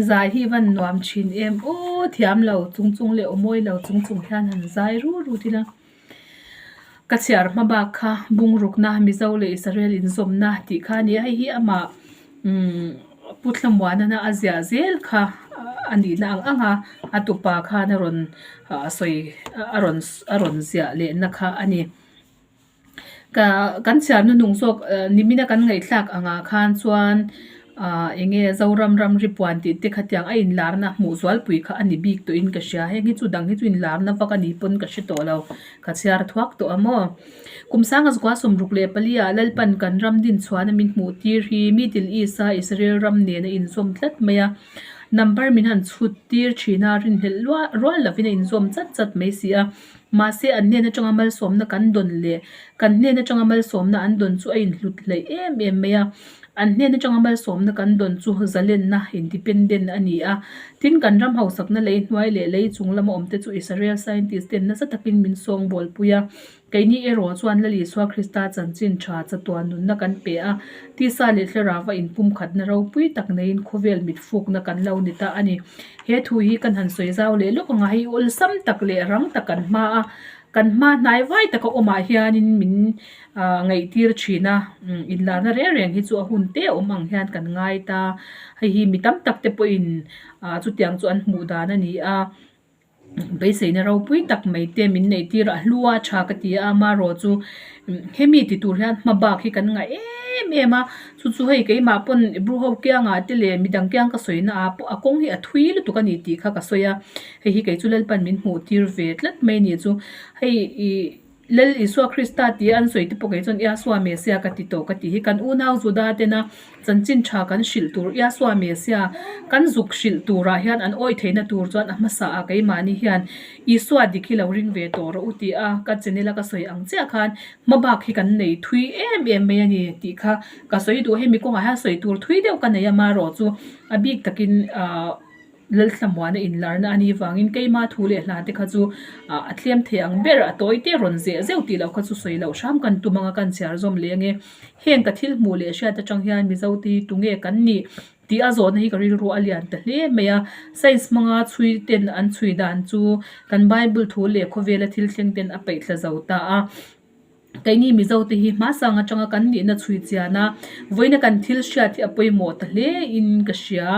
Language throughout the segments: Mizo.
Zai hi van nuam thin em aw thiam lo chung chung leh aw mawi lo chung chung hian han zai ru rut ila ka chhiar hma bak kha bungrukna Mizo leh Israel inzawmna tih kha a ni a hei hi amah umm Pu Thlamuanana a ziah zel kha a nihna ang ang a a tupa khan a rawn sawi a rawn a rawn ziah lehna kha a ni. Ka kan chhiar hnuhnung zawk nimina kan ngaihthlak angah khan chuan ah eng nge Zoram ramri puan tih te khatiang a inlarna hmuh zualpui kha a ni bik tawhin ka hria heng hi chu dang hi chu inlarna vak a ni pawn ka hre tawh lo ka chhiar thuak tawh a maw. Kum sanga zakua 64 ah Lalpan kan ram din chhuahna min hmuh tir hi Middle East a Israel ram nen a inzawm tlat mai a number min han chhut tir thin a rinhlelh rual lovin a inzawm chat chat mai si a. Mahse, an hnen atanga malsawmna kan dawn leh kan hnen atanga malsawmna an dawn chu a inhlut hleih em em mai a. An hnen atanga malsawmna kan dawn chu zalenna, independent, a ni a. Tin, kan ram hausakna lei hnuai leh lei chung lama awmte chu Israel scientist ten nasa takin min sawngbawlpui a. Keini erawh chuan Lal Isua Krista chanchin tha chatuan nunna kan pe a, tisa leh thlarauva inpumkhatna ropui tak neiin khawvel mitfukna kan lo ni ta a ni. He thu hi kan han sawi zau leh lawk ang a, hei awlsam tak leh rang tak kan hma a, kan hma hnai vai taka awmah hianin min ah ngaihtir thin a, inlarna reng reng hi chu a hun te awm ang hian kan ngai ta, hei hi mi tam tak te pawhin ah chutiang chu an hmuh dan a ni a. Beiseina ropui tak mai te min neih tir a, hlu a tha ka ti a, amaherawh chu hemi ti tur hian hma bak hi kan ngah em em a, chu chu hei keimah pawn bru ho kiangah te leh midang kiang ka sawi na ah pawh a kawng hi a thui lutuk a ni tih kha ka sawi a, hei hi kei chu Lalpan min hmuh tir ve tlat mai a ni chu hei ih. Lal Isua Krista tia an sawi te pawh kei chuan Iasua Mesia ka ti tawh ka tih hi kan unau Juda tena chanchin tha kan hrilh tur Iasua Mesia kan zuk hrilh turah hian an awih theihna tur chuan a hmasa ah keimahni hian Isua dik hi lo ring ve tawh rawh u tih a ka channel a ka sawi ang chiah khan hmabak hi kan nei thui em em mai a ni tih kha ka sawi duh hemi kawngah hian sawi tur thui deuh ka nei a marawh chu a bik takin ahh. Lalthlamuana inlarna a nih vangin keima thu leh hla te kha chu a tlem thei ang ber a tawi te rawn zeh zeuh tih loh kha chu sawi loh hram kan tum anga kan chhiar zawm leh ange. Heng ka thil hmuh leh hriat atang hian Mizo te hi tunge kan nih tih a zawhna hi ka rilru a lian ta hle mai a. Science hmanga chhui ten an chhui dan chu kan Bible thu leh khawvela thil thleng ten a peihthla zo ta a. Keini Mizo te hi hmasang atanga kan nihna chhui chian a, vawiina kan thil hriat hi a pawimawh ta hle in ka hria.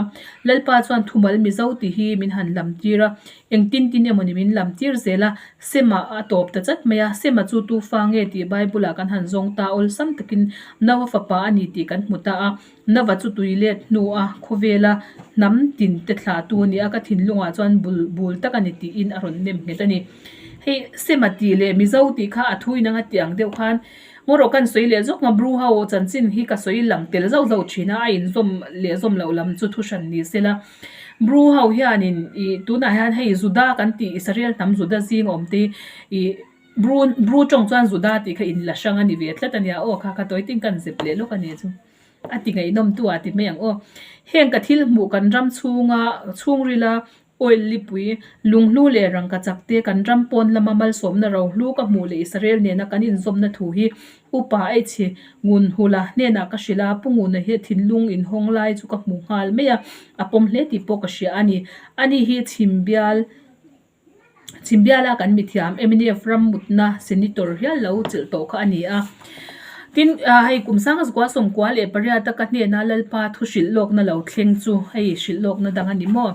Lalpa chuan thumal Mizo tih hi min han lam tir a, engtin tin emawni min lam tir zel a, Sema a tawp ta chat mai a, Sema chu tu fa nge tih Bible ah kan han zawng ta awlsam takin Noah fapa a ni tih kan hmu ta a, Nova chu tui let hnu a khawvela hnam tin te thlah tu a ni a, ka thinlungah chuan bul bul tak a ni tiin a rawn nem nghet a ni. Hei Sema tih leh Mizo tih kha a thui nang a tih ang deuh khan ngaw rawh kan sawi leh zawk a, Bru ho chanchin hi ka sawi lang tel zauh zauh thin a, a inzawm leh zawm loh lam chu thuhran ni se la. Bru ho hianin ih tunah hian hei Juda kan tih Israel hnam Juda zing awm te ih Bru Bru tawng chuan Juda tih kha inla hrang a ni ve tlat a nia aw kha kha tawi tin kan zep leh lawk a ni chu. A ti ngaihnawm tu ah ti mai ang aw. Heng ka thil hmuh kan ram chhunga chhungrila oil lipui lunghlu leh rangka chak te kan ram pawn lama malsawmna rohlu ka hmuh leh Israel nena kan inzawmna thu hi upa Aichhi Ngunhula hnenah ka hrilh a, Pu Nguna hi thinlung inhawng lai chu ka hmu nghal mai a, a pawm hle tih pawh ka hria a ni. Ani hi chhimbial. Chhimbiala kan mithiam mnf ram mutna senator hial lo chelh tawh kha a ni a. Tin, hei kum sanga zakua 98 a ka hnena Lalpa thu hrilh lawkna lo thleng chu hei hrilh lawkna dang a ni maw.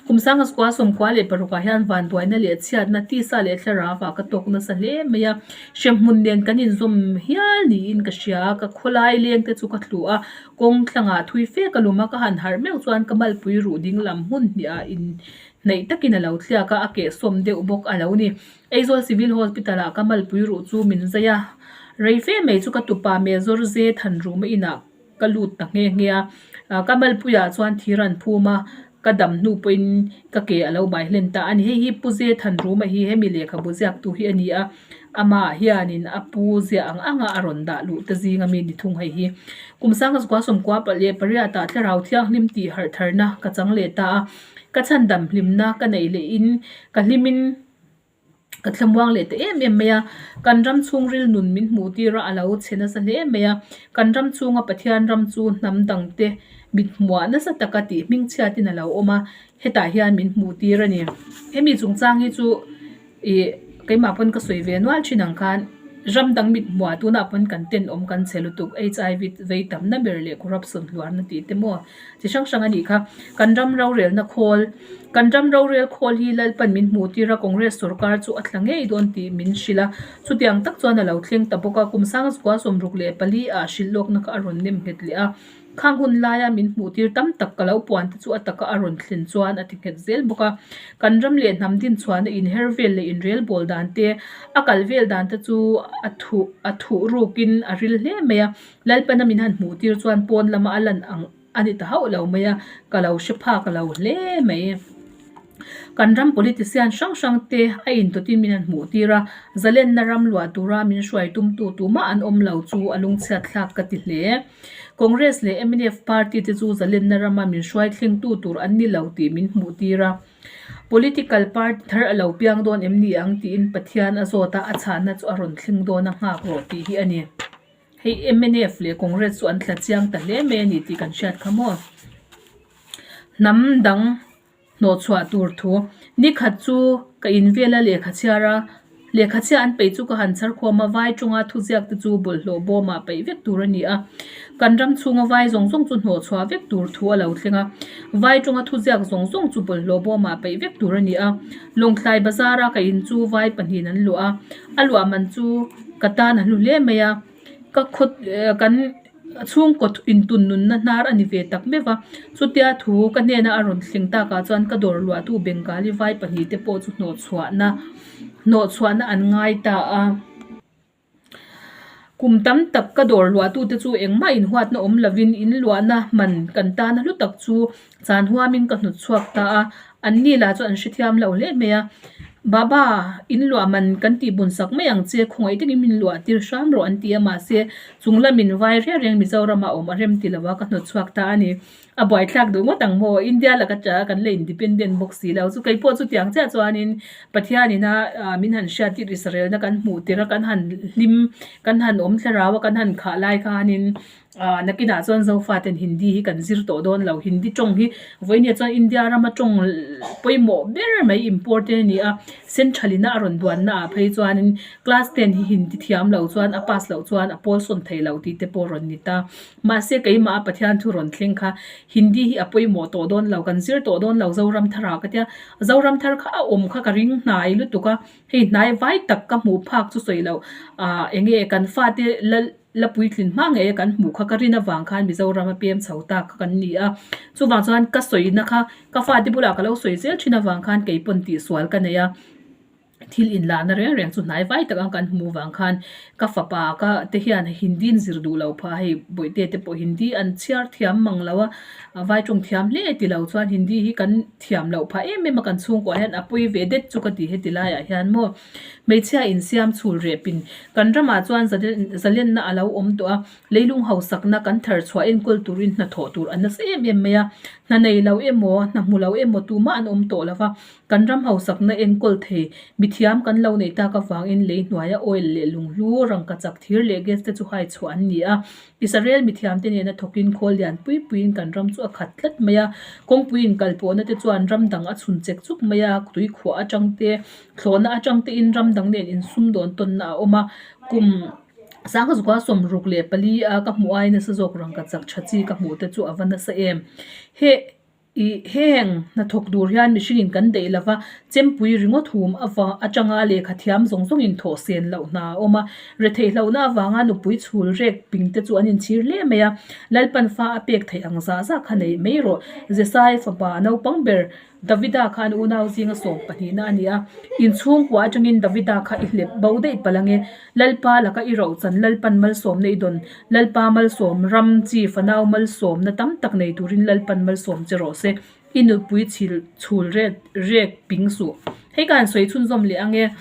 Kum sanga zakua 96 ah hian vanduaina leh chhiatna tisa leh thlarau ah ka tawk nasa hle mai a. Hremhmun nen kan inzawm hial niin ka hria a, ka khawlai leng te chu ka thlu a, kawng thlangah thui fe ka lum a, ka han harh meuh chuan ka malpui ruh ding lam hmun hnih ah in Hnaih takin a lo thliak a, a kehsawm deuh bawk a lo ni. Aizawl Civil Hospital ah ka malpui ruh chu min zai a, rei fe mai chu ka tupa Major Ze Thanruma inah ka lut ta nghe nghe a. Ka malpuiah chuan thir an phum a, ka dam hnu pawhin ka ke a lo bai hlen ta a ni. Hei hi Pu Ze Thanruma hi hemi lehkhabu ziaktu hi a ni a, amah hianin a pu ziah ang anga a rawn dah luh ta zing ami ni thung hei hi. Kum 1998 ah Thlarau Thianghlim tih harh tharna ka chang leh ta a. Ka chhandam hlimna ka neih leh in ka hlimin Ka thlamuang leh ta em em mai a, kan ram chhungril nun min hmuh tir a, a lo chhe nasa hle mai a. Kan ram chhunga Pathian ram chu hnam dangte mit hmuah nasa taka tih hmingchhiatin a lo awm a, hetah hian min hmuh tir a ni. Hemi chungchang hi chu ih keimah pawn ka sawi ve nual thin ang khan ram dang mit hmuah tunah pawn kan tenawm kan chhe lutuk HIV vei tamna ber leh corruption hluarna tih te maw chi hrang hrang a nih kha. Kan ram rorelna khawl. Kan ram rorel khawl hi Lalpan min hmuh tir a, Congress sorkar chu a tla ngei dawn tih min hrilh a. Chutiang tak chuan a lo thleng ta bawk a, kum sang zukua 64 ah hrilh lawkna kha a rawn nem nghet leh a. Khang hun laia min hmuh tir tam tak ka lo puan te chu a taka a rawn thlen chuan a ti nghet zel bawk a. Kan ram leh hnam dinchhuahna inher vel leh inrel bawl dan te, a kal vel dan te chu a thuh a thuh rukin a ril hle mai a. Lalpana min han hmuh tir chuan pawn lama a lan ang. A ni ta hauh lo mai a, ka lo hre phak lo hle mai. Kan ram politician hrang hrang te a intawtin min han hmuh tir a, zalenna ram luah tura min hruai tumtu tumah an awm lo chu a lungchhiat thlak ka ti hle. Congress leh mnf party te chu zalenna rama min hruai thlengtu tur an ni lo tih min hmuh tir a. Political party thar a lo piang dawn em ni ang tiin Pathian a zawt a, a chhahna chu a rawn thleng dawn a nghak rawh tih hi a ni. Hei mnf leh Congress chu an tla chiang ta hle mai a ni tih kan hriat kha maw. Hnam dang hnawhchhuah tur thu. Nikhat chu ka in vel a lehkha chhiar a, lehkha chhia an peih chu ka han chhar khawm a, vai tawnga thuziak te chu bawlhhlawh bawmah peih vek tur a ni a. Kan ram chhunga vai zawng zawng chu hnawhchhuah vek tur thu a lo thleng a. Vai tawnga thuziak zawng zawng chu bawlhhlawh bawmah peih vek tur a ni a. Lawngtlai bazara ka in chu vai pahnihin an luah a, a luah man chu ka tan a hlu hle mai a, ka khaw kan chhungkaw intun nunna hnar a ni ve tak meuh va, chutia thu ka hnena a rawn thleng takah chuan ka dawr luahtu Bengali vai pahnihte pawh chu hnawhchhuahna hnawhchhuahna an ngai ta a. Kum tam tak ka dawr luahtute chu engmah inhuatna awm lovin in luahna man kan tana hlu tak chu chan huamin ka hnut chhuak ta a, anni lah chu an hrethiam lo hle mai a. Baba, in luah man kan tih bun sak mai ang che, khawngaih takin min luah tir hram rawh an ti a, mahse chung lamin vai reng reng Mizoramah awm a rem ti lova ka hnut chhuak ta a ni. A buaithlak duh ngawt ang maw? India laka ṭah kan la independent bawk si lo. Chu kei pawh chutiang chiah chuanin Pathianina min han hriat tir Israelna kan hmuh tir a, kan han hlim, kan han awm thlarau a, kan han khah lai khanin nakinah chuan Zofaten Hindi hi kan zir tawh dawn lo. Hindi tawng hi vawinia chuan India rama tawng pawimawh ber mai important a ni a. Central-ina a rawn duanna ah phei chuanin class ten hi Hindi thiam lo chuan a pass loh chuan a pawl sawn thei lo tih te pawh a rawn ni ta. Mahse keimah a Pathian thu rawn thleng kha Hindi hi a pawimawh tawh dawn lo, kan zir tawh dawn lo Zoramthar ah ka tia. Zoramthar kha a awm kha ka ring hnai lutuk a, hei hnai vai tak ka hmuh phak chu sawi loh ah eng nge kan fate la la puitlin hma ngei a kan hmuh kha ka rin avang khan Mizoram a pem chho ta kha kan ni a. Chuvang chuan ka sawina kha ka fate bulah ka lo sawi zel thin avang khan keipawn tihsual ka nei a. Thil inlahna reng reng chu hnai vai tak ang kan hmuh vang khan ka fapa ka te hian Hindi an zir duh lo phah a, hei bawihte te pawh Hindi an chhiar thiam mang lo a, vai tawng thiam hle ti lo chuan Hindi hi kan thiam loh phah em em a kan chhungkuah hian a pawi ve det chu ka ti heti laiah hian maw hmeichhia insiam chhul reh pin kan ramah chuan zalenna a lo awm tawh a, leilung hausakna kan thar chhuah enkawl turin hnathawh tur a nasa em em mai a, hna nei lo emaw hna hmu lo emaw tumah an awm tawh lo va. Kan ram hausakna enkawl thei, mithiam kan lo neih tak avangin lei hnuaia oil leh lunghlu, rangkachak thir leh gas te chu hai chhuah an ni a. Israel mithiamte nena thawkin khawl lian pui puiin kan ram chu a khat tlat mai a. Kawngpui inkalpawhna te chuan ram dang a chhun chek chuk mai a, tuikhuah atang te, thlawhna atang tein ram dang nen insumdawn tawnna a awm a. Kum Sangzukua 64 a ka hmuh ai nasa zawk rangkachak tha chi ka hmuh te chu a va nasa em. He. Ih, heng hnathawk tur hian mihringin kan daih lo va, chempui ringawt hum avang atanga lehkha thiam zawng zawngin thawh sen loh hna a awm a. Retheihlohna avanga nupui chhul rek ping te chu an inchhir hle mai a, Lalpan fa a pek theih ang zah zah kha neih mai rawh. Jesai fapa naupang ber Davida kha an unau zinga sawm pahnihna a ni a, inchhungkua atangin Davida kha i hlep bo daih palh ange. Lalpa laka i rohchan Lalpan malsawmna i dawn, Lalpa malsawm ram chi fanau malsawmna tam tak nei turin Lalpan malsawm che rawh se, i nupui chhil chhul rek rek ping suh. Hei ka han sawi chhunzawm leh ange,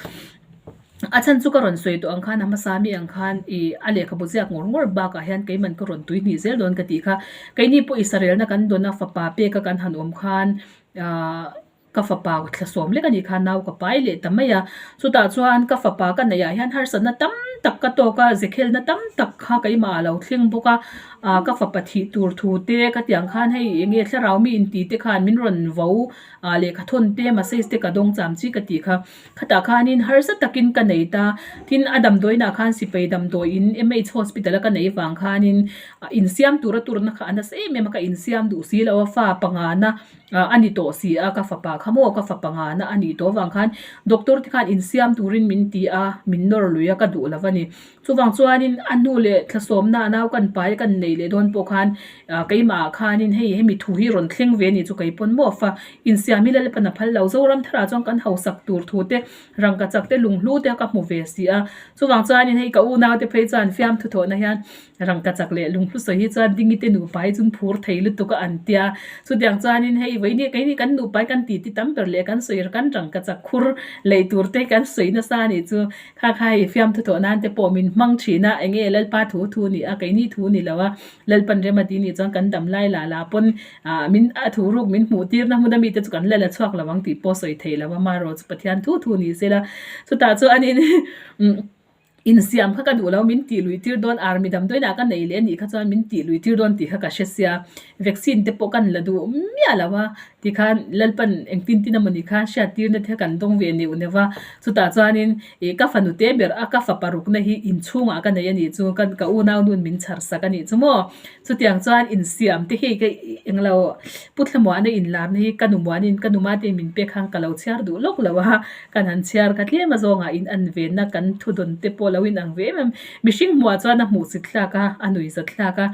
a chhan chu ka rawn sawi tawh ang khan a hmasa mi ang khan ih a lehkhabu ziak ngawr ngawr bakah hian keiman ka rawn tui hnih zel dawn ka tih kha. Keini pawh Israelna kan dawn a fapa peka kan han awm khan ahh. Ka fapa thla sawm lek a nih kha nau ka pai leh ta mai a. Chutah chuan ka fapa ka neih ah hian harsatna tam tak ka tawk a, zekhelna tam tak kha keimah a lo thleng bawk a. Ah ka fapa thih tur thu te ka tiang khan hei eng nge thlarau mi inti te khan min rawn vo ah lehkha thawn te message te ka dawng cham chi ka tih kha. Khatah khanin harsa takin ka nei ta. Tin a damdawiinah khan sipai damdawiin MH hospital a ka neih vang khanin insiam tura turna kha a nasa em em a, ka insiam duh si lo a fa pangana a ni tawh si a, ka fapa kha maw ka fapa ngana a nih tawh avang khan doctor te khan insiam turin min ti a, min nawr lui a ka duh lo a ni. Chuvang chuanin a hnu leh thlasawmna a nau kan pai kan nei leh dawn pawh khan ah keimah ah khanin hei hemi thu hi rawn thleng ve a nih chu kei pawn maw fa insiam hi Lalpan a phal lo. Zoram tharah chuan kan hausak tur thu te rangkachak te lunghlu te ka hmu ve si a, chuvang chuanin hei ka unau te phei chuan fiamthu thawhna hian Rangkachak leh lunghlu sawi hi chuan dingi te nupa hi chun phur thei lutuk a an tia. Chutiang chuanin hei vawiin keini kan nupa hi kan titi tam ber leh kan sawi kan rangkachak khur lei tur te kan sawi nasa a nih chu. Kha kha hei fiamthu thawh nan te pawh min hmang thin a, enge Lalpa thu thu ni a keini thu ni lo a, Lalpan rem a ti nih chuan kan dam lai lah lah pawn ah min a thu ruk min hmuh tirna hmun a mite chu kan la la chhuak lo ang tih pawh sawi theih lo a, amaherawhchu chu Pathian thu thu ni se la. Chutah chuanin umm. Insiam kha ka duh lo, min tih lui tir dawn, army damdawiinah ka nei leh anih kha chuan min tih lui tir dawn tih kha ka hre sia, vaccine te pawh kan la duh miah lo a, tikhan Lalpan engtin tin amawni kha hriat tirna te kha kan dawng ve neuh neuh va, chutah chuanin ih ka fanu te ber a ka fa parukna hi inchhungah ka nei anih chu ka ka unau nun min chhar sak anih chu maw, chutiang chuan insiam te hi ka englo Pu Thlamuana inlarna hi ka nu muanin ka nu matein min pek khan ka lo chhiar duh lawk lo a. Kan han chhiar kha tlem azawngah in an venna kan thudawn te pawh lo inang ve em em. Mihring hmuah chuan a hmuhsit thlak a, a nuihzat thlak a,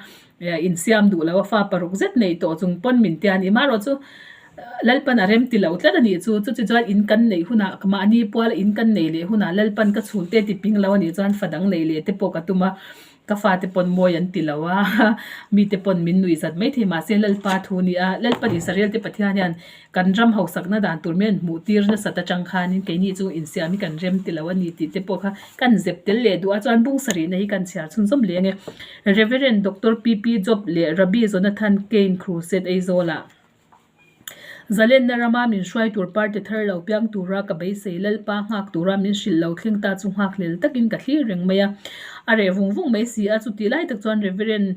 insiam duh lo a fa paruk zet nei tawh chung pawn min tia a ni. Marawh chu Lalpan a rem ti lo tlat a nih chu. Chuti chuan in kan neih hunah mahni puala in kan nei leh hunah Lalpan ka chhungte ti ping lo a nih chuan fa dang nei leh te pawh ka tum a. Ka fate pawn mawi an ti lo a, mite pawn min nuih zat maithei mahse Lalpa thu ni a, Lalpa Israel te Pathian hian kan ram hausakna dan tur min hmuh tir nasat atang khanin keini chu insiam hi kan rem ti lo a ni tih te pawh kha kan zep tel leh duh a, chuan bung sarihna hi kan chhiar chhunzawm leh ange. Reverend Doctor PP Job leh Rabbi Jonathan Cain Crusade Aizawlah. Zalenna rama min hruai tur party thar lo piang tura ka beisei Lalpa nghak tura min hrilh lo thleng ta chu nghak hlel takin ka thlir reng mai a. A reh vung vung mai si a, chutih lai tak chuan Reverend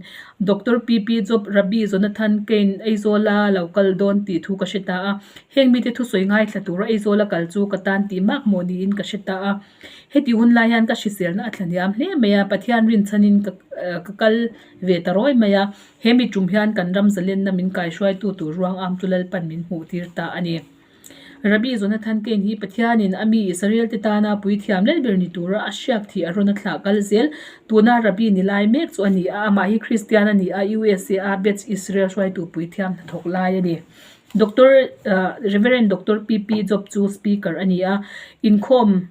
Doctor PP Job Rabbi Jonathan Cain Aizawla lo kal dawn tih thu ka hre ta a. Heng mite thusawi ngaithla tura Aizawla kal chu ka tan tih mak maw niin ka hre ta a. Heti hun lai hian ka hriselna a thlahniam hle mai a, Pathian rinchhanin ka ka kal ve ta rawi mai a. He mi tum hian kan ram zalenna min kaihruaitu tur ruang am chu Lalpan min hmuh tir ta a ni. Rabbi Jonathan Cain hi Pathianin a mi Israel te tana puithiam lalber ni tura a hriak thih a rawn a thlah kal zel. Tuna Rabbi ni lai mek chu a ni a, amah hi Kristian a ni a, USA a Beth Israel hruaitu puithiam hnathawk lai a ni. Doctor Reverend Doctor PP Job chu Speaker a ni a, inkhawm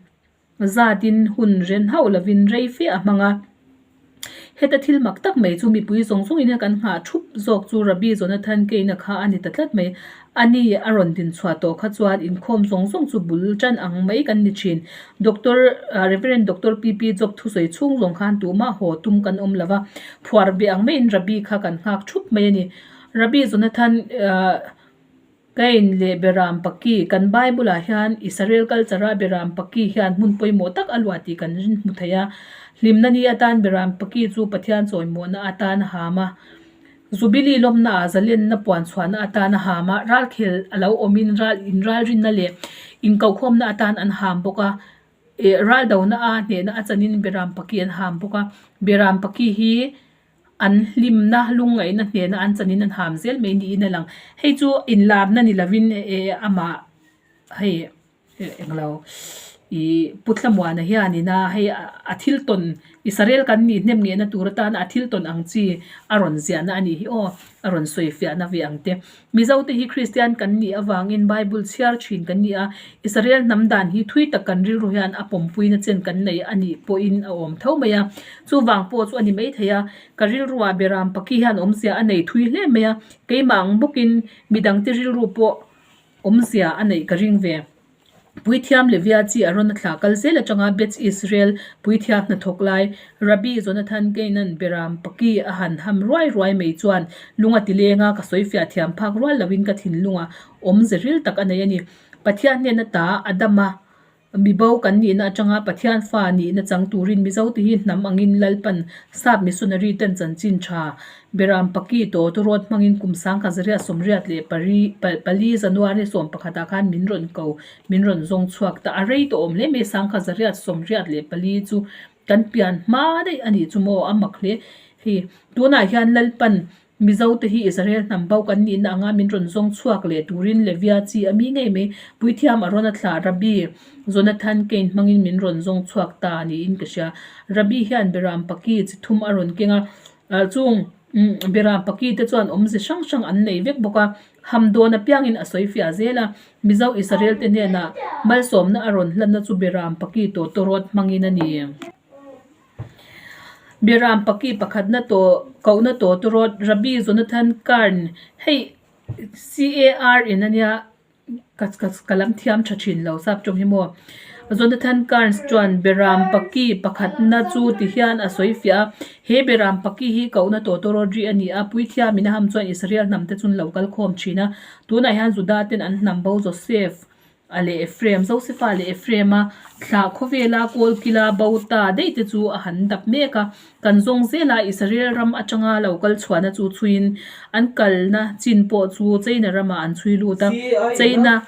Zatin hun ren hauh lovin rei fe a hmang a. Heta thil mak tak mai chu mipui zawng zawngin a kan nghah thup zawk chu Rabbi Jonathan Cain-a kha a ni ta tlat mai. Ani a rawn din chhuah tawh kha chuan inkhawm zawng zawng chu bul tan ang mai kan ni thin. Doctor, Reverend Doctor PP Job thusawi chhung zawng khan tumah haw tum kan awm lo va, phuar be ang maiin Rabbi kha kan nghak thup mai a ni. Rabbi Jonathan. Kain leh Beram Paki, Kan Bible-ah hian Israel culture-a Beram Paki hian hmun pawimawh tak a luah tih kan rin hmu thei a. Hlimna ni atan Beram Paki chu Pathian chawimawhna atan a ham a. Jubilee lawmnaah zalenna puan chhuahna atan a ham a, ralkhel a lo awmin ral inralrinna leh inkohkhawmna atan an ham bawk a. Eh raldona a hnehna a chanin Beram Paki an ham bawk a. Beram Paki hi An hlimna lungngaihna hnena an chanin an ham zel mai niin a lang. Hei chu inlarna ni lovin eh amah hei englo ih Pu Thlamuana hianin a hei a thil tawn Israel kan nih hnem ngehna tur atana a thil tawn ang chi a rawn ziahna a nih hi aw a rawn sawi fiahna ve ang te. Mizo te hi Kristian kan nih avangin Bible chhiar thin kan ni a, Israel hnam dan hi thui tak kan rilru hian a pawmpuina chen kan nei a nih pawhin a awm tho mai a. Chuvang pawh chu a ni maithei a, ka rilruah Beram Paki hian awmzia a nei thui hle mai a, keimah ang bawkin midangte rilru pawh awmzia a neih ka ring ve. Puithiam Levia chi Arona thlah kal zel atanga Beth Israel puithiam hnathawk lai Rabbi Jonathan Keinan Beram Paki a han ham ruai ruai mai chuan lung a ti leng a, ka sawifiah thiam phak rual loin ka thinlungah awmze ril tak a nei a ni. Pathian hnena ta Adama Mibo kan nihna atanga Pathian fa nihna chang turin Mizote hi hnam angin Lalpan sap missionary ten chanchin tha Beram Paki tawtawrawt hmangin kum sangkhat zariat sawmriat leh pari pali January sawm pakhatah khan min rawn ko min rawn zawng chhuak ta a rei tawh awm hle mai sangkhat zariat sawmriat leh pali chu kan pian hma daih a nih chu maw a mak hle hei tunah hian Lalpan Mizote hi Israel hnam bo kan nihna anga min rawn zawng chhuak leh turin Levia chi a mi ngei mai Puithiam Arona thlah Rabbi Jonathan Cain hmangin min rawn zawng chhuak ta niin ka hria. Rabbi hian Beram Paki chi thum a rawn keng a, chung Beram Paki te chuan awmze hrang hrang an nei vek bawk a, ham dawn apiangin a sawi fiah zel a. Mizo Israel te hnenah malsawmna a rawn hlanna chu Beram Paki tawtawrawt hmangin a ni. Beram paki pakhatna tawh kohna tawh tawrawt Rabbi Jonathan Karn hei C_A_R in ania ka ka ka lam thiam tha thin lo sap tawng hi maw Jonathan Karns chuan Beram paki pakhatna chu ti hian a sawi fiah a he Beram paki hi kohna tawh tawrawt ri a ni a puithiam in a ham chuan Israel hnam te chu an lo kal khawm thin a tunah hian Juda ten an hnam bo Joseph A leh Ephraim, Josefa leh Ephraim-a thlah khawvela kawlkila bo ta daih te chu a han dap mek a. Kan zawng zela Israel ram atanga lo kal chhuahna chu chhuiin an kalna chin pawh chu China ramah an chhui lut a. China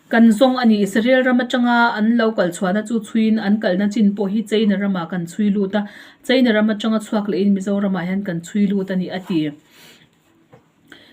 kan zawng a ni. Israel ram atanga an lo kal chhuahna chu chhuiin an kalna chin pawh hi China ramah kan chhui lut a. China ram atanga chhuak lehin Mizoramah hian kan chhui lut a ni a ti.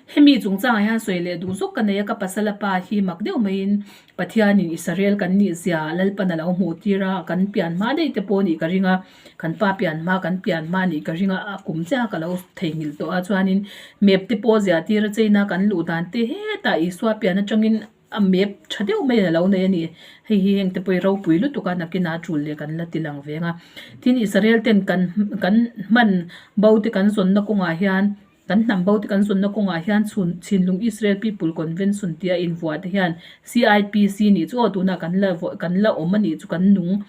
Hemi chungchangah hian sawi leh duh zawk ka nei a, ka pasal a pa hi mak deuh maiin Pathianin Israel kan nih zia Lalpan a lo hmuh tir a, kan pian hma daih te pawh nih ka ring a, kan pa pian hma kan pian hma nih ka ring a, a kum chiah ka lo theihnghilh tawh a chuanin map te pawh ziah tir a cheina kan luh dan te hetah Isua pian atangin A map tha deuh mai a lo nei a ni. Hei hi heng te pawh hi ropui lutuk a nakinah a tul leh kan la ti lang veng a. Tin Israel ten kan kan hman bo te kan zawnna kawngah hian kan hnam bo te kan zawnna kawngah hian chhun Chhinlung Israel People Convention tia invuah te hian CIPC nih chu aw tunah kan la kan la awm a nih chu kan nung.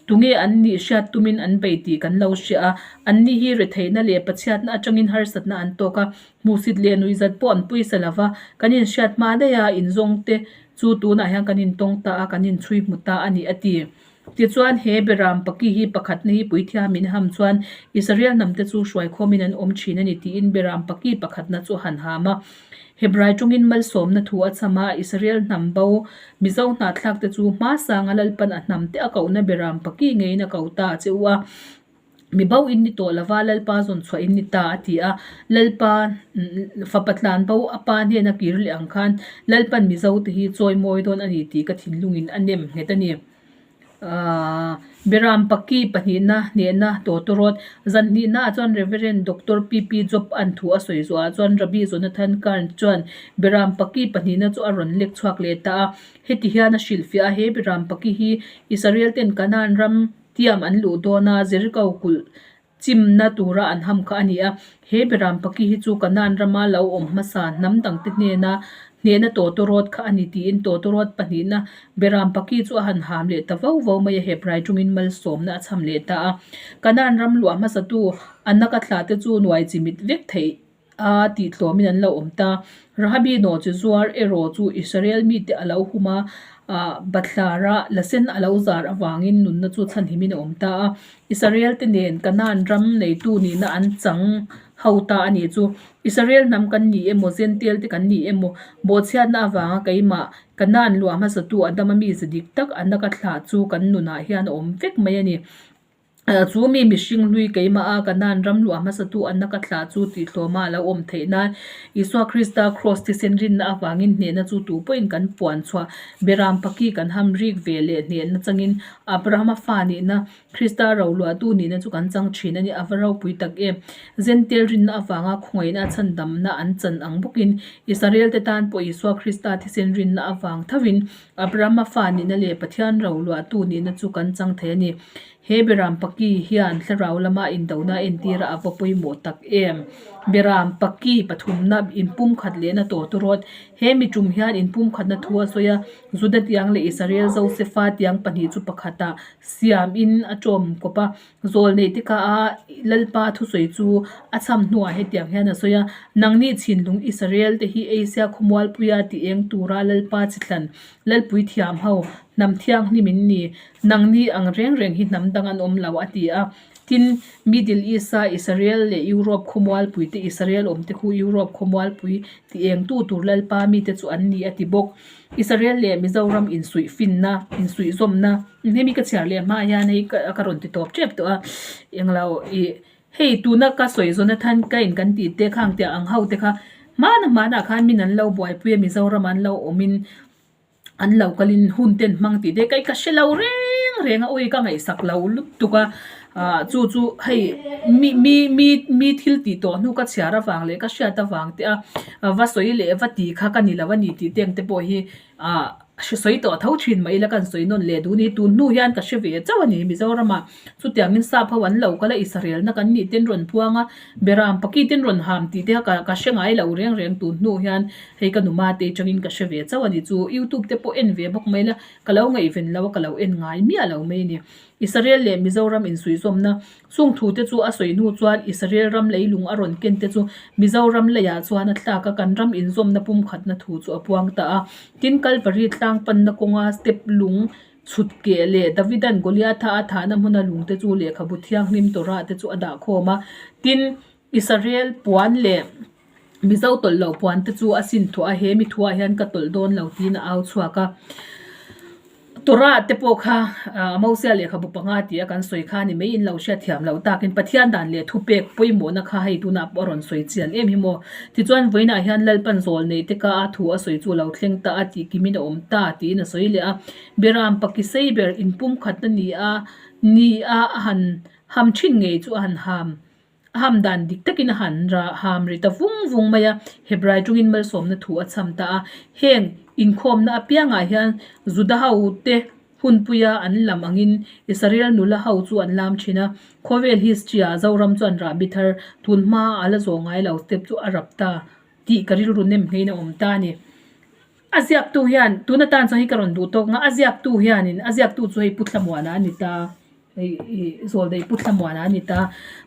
Tunge an nih hriat tumin an bei tih kan lo hria a. Anni hi retheihna leh pachhiatna atangin harsatna an tawk a. Hmuhsit leh nuihzat pawh an pawisa lo va, kan inhriat hma daih a, inzawng te chu tunah hian kan intawng ta a, kan inchhui hmu ta a ni, a ti. Tichuan, he Beram Paki hi pakhatna hi puithiam in ham chuan Israel hnam te chu hruaikhawmin an awm thin a ni tiin Beram Paki pakhatna chu a han ham a. Hebrai tawngin malsawmna thu a chham a, Israel hnam bo Mizo hnahthlak te chu hmasanga Lalpan a hnam te a kohna Beram Paki ngeiin a ko ta a che u a. Mi bo in ni tawh lova Lalpa zawn chhuah in ni ta a ti a, Lalpa fapa tlan bo a pa hnena kir leh ang khan Lalpan Mizo te hi chawi mawi dawn a ni tih ka thinlungin a nem nghet a ni. Aaa Beram Paki pahnihna hnehna tawtawrawt zan hnihna ah chuan Reverend Doctor PP Job an thu a sawi zuah ah chuan Rabbi Jonathan Karn chuan Beram Paki pahnihna chu a rawn lek chhuak leh ta a, heti hian a hrilhfiah a, he Beram Paki hi Israel ten Canaan ram Tiam an luh dawn a, Jericho kulh chimna tura an ham kha a ni a. He Beram Paki hi chu Kanaan rama lo awm hmasa hnam dangte hnena hnehna tawtawrawt kha a ni tiin tawtawrawt pahnihna Beram Paki chu a han ham leh ta vo vo mai a, Hebrai tungin malsawmna a chham leh ta a. Kanaan ram luah hmasatu Anaka thlahte chu nuai chimit vek theih a tih tlawmin an lo awm ta. Rahabi nawh chi zuar erawh chu Israel mite a lo hum a, bathlara la sen a lo zar avangin nunna chu chhanhimin a awm ta a. Israel te nen Kanaan ram neitu nihna an chang ho ta a nih chu. Israel hnam kan ni emaw, Jentail te kan ni emaw, bawhchhiatna avanga keimah Kanaan luah hmasatu Adama mize dik tak a naka thlah chu kan nunah hian a awm vek mai a ni. Chu mi mihring hlui keimah a Kanaan ram luah hmasatu anna ka thlah chu tih hlawma a lo awm theih nan Isua Krista Kraws thisen rinna avangin hnehna chu tu pawhin kan puan chhuah Beram Paki kan ham rik ve leh hnehna changin Abrahama fa nihna Krista roluahtu nihna chu kan chang thin a ni. A va ropui tak em! Zentel rinna avanga khawngaihna a chhandamna an chan ang bawkin Israel te tan pawh Isua Krista thisen rinna avang thovin Abrahama fa nihna leh Pathian roluahtu nihna chu kan chang thei a ni. He Beram Paki hian thlarau lama indona entira a va pawimawh tak em? Beram Paki pathumna inpumkhat lehna tawtawrawt. He mitum hian inpumkhatna thu a sawi a, Juda tiang leh Israel Josefa tiang pahnih chu pakhatah siamin a tawm kawp a. Zawl neih te kha a Lalpa thusawi chu a chham hnuah hetiang hian a sawi a, Nangni chhinlung Israel te hi Asia khawmualpuia ti eng tura Lalpa chithlan Lalpui thiam ho, hnam thianghlim in ni, nangni ang reng reng hi hnam dang an awm lo a ti a. Tin, Middle East-a Israel leh Europe khawmualpui te Israel awm te khu Europe khawmualpui ti eng tu tur Lalpa mite chu an ni a ti bawk. Israel leh Mizoram insuih finna, insuih zawmna, hemi ka chhiar leh hma hian hei ka rawn ti tawp tep tawh a, englo ih hei tuna ka sawi Jonathan Cain kan tih te khang tiang ang ho te kha hmana hmanah khan min an lo buaipui a Mizoram an lo awmin an lo kalin hun ten hmang tih te kei ka hre lo reng reng a awi ka ngaihsak lo lutuk a ah chu chu hei mi mi mi mi thil tih tawh hnu ka chhiar avang leh ka hriat avang te a va sawi leh va ti kha ka ni lo a ni tih te ang te pawh hi ah hre sawi tawh tho thin mah ila ka han sawi nawn leh duh a ni tun hnu hian ka hre ve chauh a ni Mizoramah chutiangin sap ho an lo kal a Israel-na kan nih ten rawn puang a Beram paki ten rawn ham tih te kha ka ka hre ngai lo reng reng tun hnu hian hei ka numa te atangin ka hre ve chauh a ni chu youtube te pawh en ve bawk mai ila ka lo ngaihven lo a ka lo en ngai miah lo mai a ni. Israel leh Mizoram insuihzawmna chung thu te chu a sawi hnu chuan Israel ram leilung a rawn ken te chu Mizoram leiah chuan a thlak a, kan ram inzawmna pumkhatna thu chu a puang ta a. Tin, Kalvari tlang panna kawnga step lung chhut keh leh Davidan Goliatha a thahna hmuna lung te chu lehkhabu thianghlim Torah te chu a dah khawm a. Tin, Israel puan leh Mizo tawlh loh puan te chu a sin thuah a, he mi thuah hian ka tawlh dawn lo tiin a au chhuak a. Torah te pawh kha Mosia lehkhabu panga tia kan sawi kha ni mai in lo hriat thiam loh takin Pathian dan leh thupek pawimawhna kha hei tunah pawh a rawn sawi chian em hi maw. Tichuan vawiinah hian Lalpan zawl nei te ka a thu a sawi chu a lo thleng ta a tih kimin a awm ta tiin a sawi leh a. Beram Pakisei ber inpumkhatna ni a ni a a han ham thin ngei chu a han ham. A ham dan dik takin a han ra ham ri ta vung vung mai a, Hebrai tawngin malsawmna thu a chham ta a. Heng inkhawmna apiangah hian Juda ho te hunpuia an lam angin Israel nula ho chu an lam thin a. Khawvel history ah Zoram chuan rahbi thar tun hma a la zawh ngai lo step chu a rap ta tih ka rilru nem ngeiin a awm ta a ni. A ziaktu hian tun atan chuan hei ka rawn duh tawk nga a ziaktu hianin a ziaktu chu hei Pu Thlamuana a ni ta. Hei ih zawl daih Pu Thlamuana a ni ta.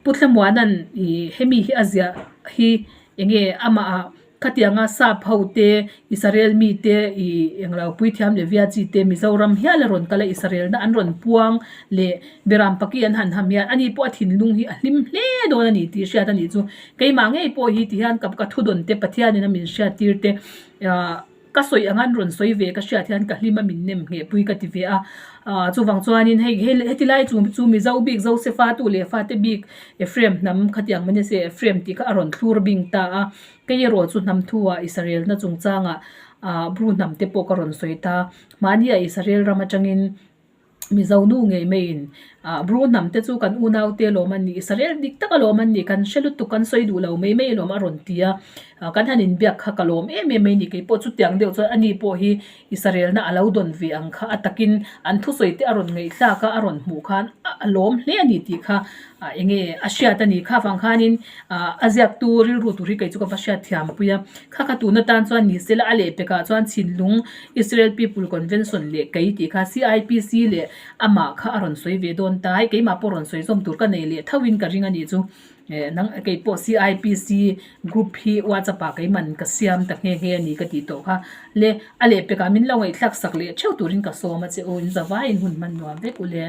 Pu Thlamuana'n ih hemi hi a ziah hi eng nge amah ah khatianga sap ho te Israel mi te ih englo Puithiam Levia chi te Mizoram hial a rawn kal a Israel na an rawn puang leh Beram Paki an han ham hian ani pawh a thinlung hi a hlim hle dawn a ni tih hriat a nih chu. Keimah ngei pawh hi tihian ka ka thudawn te Pathianin a min hriat tir te ah Ka sawi ang an rawn sawi ve ka hriat hian ka hlim a min nem ngheh pui ka ti ve a, ah chuvang chuanin hei hei heti lai chung chu Mizo bik Josefa tu leh fate bik Ephraim hnam khatiang mai nise Ephraim tih kha a rawn thlur bing ta a, kei erawh chu hnam thu ah Israel na chungchangah ah Bru hnam te pawh ka rawn sawi ta, mahni ah Israel ram atangin. Mizo nu ngei maiin ah Bru hnam te chu kan unau te alawm an nih, Israel dik tak alawm an nih, kan hre lutuk kan sawi duh lo mai mai alawm a rawn ti a, ah kan han inbiak kha ka lawm em em mai ni, keipawh chutiang deuh chuan ani pawh hi Israel na a lo dawn ve ang kha a takin an thusawi te a rawn ngaihthlak a, a rawn hmuh khan a lawm hle a ni tih kha ah eng nge a hriat a ni, kha vang khanin ah a ziaktu rilru tur hi kei chu ka va hriat thiam pui a, kha kha tun atan chuan ni sela a lehpekah chuan chhinlung Israel People Convention leh kei tih kha CIPC leh amah kha a rawn sawi ve dawn ta, hei keimah pawh rawn sawi zawm tur ka nei leh tho in ka ring a nih chu eh nang kei pawh CIPC group hi WhatsApp ah keiman ka siam ta nghe nghe a ni ka tih tawh kha le a lehpekah min lo ngaihthlak sak leh theuh turin ka sawm a che u in zavaiin hun hman nuam vek u le.